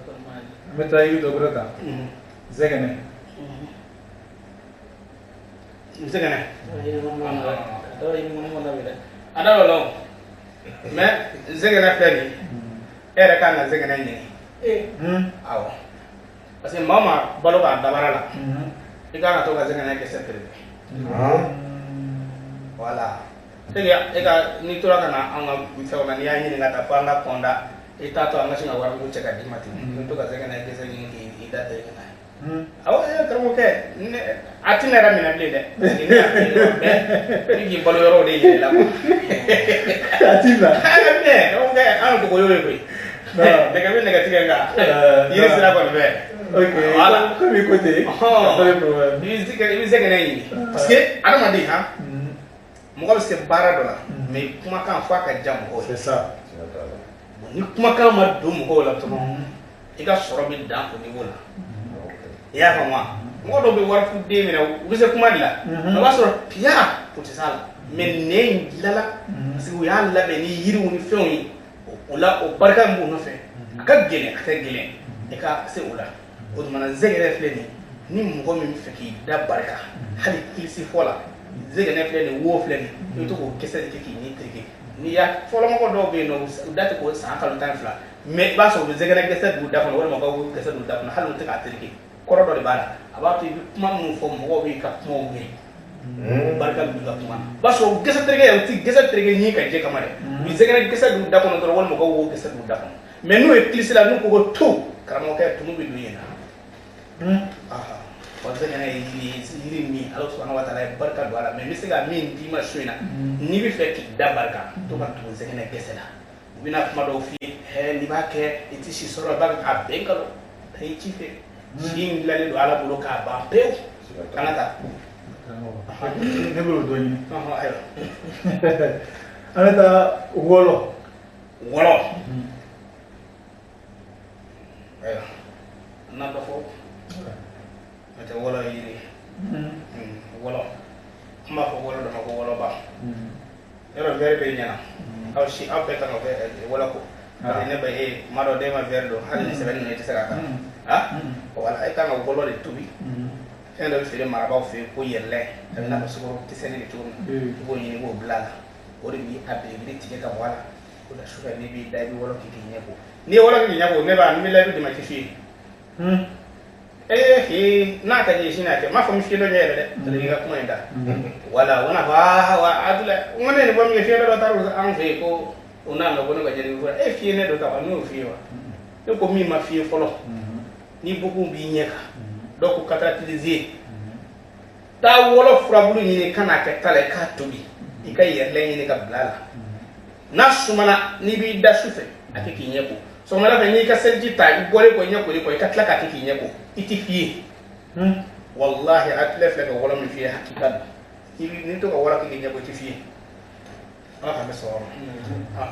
An bɛ taa yiri dɔ wɛrɛ ta, zɛgɛnɛ. Zɛgɛnɛ, a da dɔ la o, mais zɛgɛnɛ filɛ nin ye, e yɛrɛ kan ka zɛgɛnɛ ɲini. Awɔ, parce que maa o maa balo b'a dabara la, i kan ka to ka zɛgɛnɛ kisɛ tereke. Voilà, e ka n'i tora ka na an ka fɛnw na, n'i y'a ɲini ka taa fo an ka kɔnda, i t'a to an ka sin ka warimugu cɛ ka d'i ma ten. I bɛ to ka zɛgɛnɛ kisɛ ɲini k'i da tereke n'a ye. Awɔ, e karamɔgɔkɛ, ne a ti ne yɛrɛ minɛ bilen dɛ, parce que ne y'a f'i ye bɛɛ i k'i balo yɔrɔw de yir'i la quoi. A t'i bila. A bɛ minɛ, karamɔgɔkɛ, an ye dogo ye koyi. Nɛgɛ bɛ nɛgɛ tigɛ nka yiri sira kɔni fɛ. Ok. Voilà. Comme i ko ten, pas de problème. I bɛ zɛgɛnɛ ɲini, parce que adamaden han, mɔgɔ bɛ se baara dɔ la, mais kumakan f'a ka diya mɔgɔw ye. C'est ça. Ni kumakan ma don mɔgɔw la dɔrɔn, i ka sɔrɔ bɛ dan o niveau la. I y'a faamu wa? Mɔgɔ dɔw bɛ wari den minɛ, u bɛ se kuma de la, o b'a sɔrɔ piya o tɛ s'a la, mais nɛn in dilala parce que u y'a labɛn ni yiriw ni fɛnw ye. O la, o barika min b'o nɔfɛ, a ka gɛlɛn, a tɛ gɛlɛn i ka se o la. O tuma na, zɛgɛnɛ filɛ nin ye, ni mɔgɔ min bɛ fɛ k'i da barika, hali kilisi fɔ la, zɛgɛnɛ filɛ nin ye, wo filɛ nin ye, i bɛ to k'o kisɛ de kɛ k'i ɲɛ tereke. N'i y'a fɔlɔmɔgɔ dɔw bɛ yen nɔ, u da tɛ ko san kalo 12, mais i b'a sɔrɔ u bɛ zɛgɛnɛ kisɛ d'u da kɔnɔ walima u ka wo kisɛ d'u da kɔnɔ, hali n'u tɛ k'a tereke. Kɔrɔ dɔ de b'a la, a b'a to i bɛ kuma minnu fɔ, mɔgɔw b'i ka kumaw mɛn, barika b'i ka kuma na. O b'a sɔrɔ gɛsɛ tereke, u ti gɛsɛ tereke ɲin ka jɛ kama dɛ, u bɛ zɛgɛnɛ gɛsɛ d'u da kɔnɔ dɔrɔn walima u ka wo gɛsɛ d'u da kɔnɔ. Mais n'u ye kilisi la, n'u ko ko to, karamɔgɔkɛ, tumu bɛ don yen na. Wa zɛgɛnɛ ye yiri ye, yiri min Ala subahana wa taala ye barika don a la. Mais n bɛ se ka min d'i ma su in na, n'i bɛ fɛ k'i da barika, to ka tugu zɛgɛnɛ gɛsɛ la. U bɛna kuma dɔw f'i ye, hɛ, n'i b'a kɛ i ti si sɔrɔ, i b'a kɛ k'a bɛn nkalon taa i ci fɛ. Si in dilanlen don Ala bolo k'a ban pewu. An ka taa. Ne b'o dɔ ɲini. Ayiwa. An bɛ taa wɔlɔ. Wɔlɔ, ayiwa, n na dɔ fɔ n'o tɛ, wɔlɔ ye yiri ye. Wɔlɔ, an b'a fɔ wɔlɔ dɔ ma ko wɔlɔba. Yɔrɔ verre bɛ ɲɛna, aw si aw bɛɛ kan ka wɔlɔ ko, parce que ne bɛ e kuma dɔ den ma verre don, hali ni sɛbɛnni ninnu i tɛ se k'a kan. Ah, wala, e kan ka wɔlɔ de tobi. Fɛn dɔ bɛ feere marabaaw fɛ yen ko yɛlɛ, a bɛ n'a fɔ sukaro kisɛni bɛ cogo min, i b'o ɲini k'o bila a la, o de b'i a belebele tigɛ ka bɔ a la. O la, sufɛ n'i b'i da, i bɛ wɔlɔ k'i ɲɛ ko. N'i ye wɔlɔ k'i ɲɛ ko, ne b'a n bɛ layidu d'i ma, tɛ f'i ye. Ee, n'a ka di ye sini a kɛ, n m'a fɔ n bɛ fiɲɛ dɔ ɲɛ yɛrɛ dɛ, parce que i ka kuma in ta wala o n'a fɔ aa wa Abdulayi, n ko ne ye nin fɔ min kɛ, fiɲɛ dɔ taara anw fɛ yen ko o n'a mɛn ko ne ka jaabi fura e fiɲɛ ne dɔ ta wa, ne y'o f'i ye wa? Ne ko min ma f'i ye fɔlɔ, ni bugun b'i ɲɛ kan, dɔw ko cataracte, taa wɔlɔ furabulu ɲini ka n'a kɛ ta la, i k'a tobi, i ka yɛrɛlɛ ɲini ka bila a la. N'a sumana, n'i b'i da su fɛ, a kɛ k'i ɲɛ ko. Sɔgɔmada fɛ, n'i ka seliji ta, i bɔlen kɔ ɲɛ koli kɔ, i ka tila k'a kɛ k'i ɲɛ ko, i ti f'i ye. Walahi, a tile filɛ ka wɔlɔ min f'i ye, hakika don. I n'i to ka wɔlɔ kɛ k'i ɲɛ ko, i ti f'i ye. Ala k'an bɛ sɔrɔ ma.